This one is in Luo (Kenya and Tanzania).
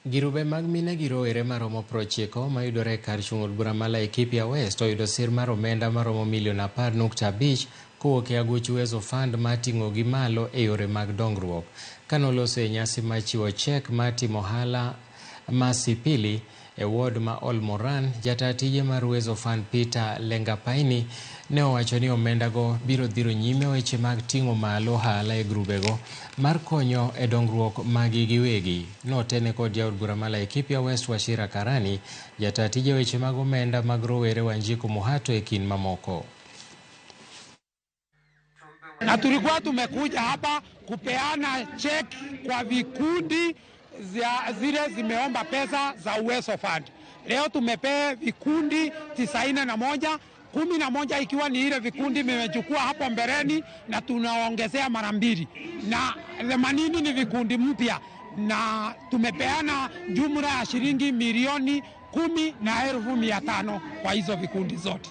Girube mag mine gi rowere maromo 90 mayudore e kar chung' od bura ma Laikipia West oyudo sir mar omenda maromo milion 10.5 kowuok e aguch Uwezo Fund mar ting'ogi malo e yore mag dongruok. Kanoloso e nyasi mar chiwo chek mar timo ohala ma Sipili e ward ma Olmoran, jataa tije mar Uwezo Fund Peter Lengapaini ne owacho ni omendago biro dhiro nyime weche mag ting'o malo ohala e grubego mar konyo e dongruok magi giwegi. Notene kod jaod bura ma Laikipia West Wachira Karani, jataa tije weche mag omenda mag rowere Wanjiku Muhato e kind mamoko. Na tulikuwa tumekuja hapa kupeana cheki kwa vikundi zile zimeomba pesa za Uwezo Fund. Leo tumepea vikundi 91, 11 ikiwa ni ile vikundi vimechukua hapo mbeleni na tunaongezea mara mbili, na 80 ni vikundi mpya, na tumepeana jumla ya shilingi milioni 10,500 kwa hizo vikundi zote.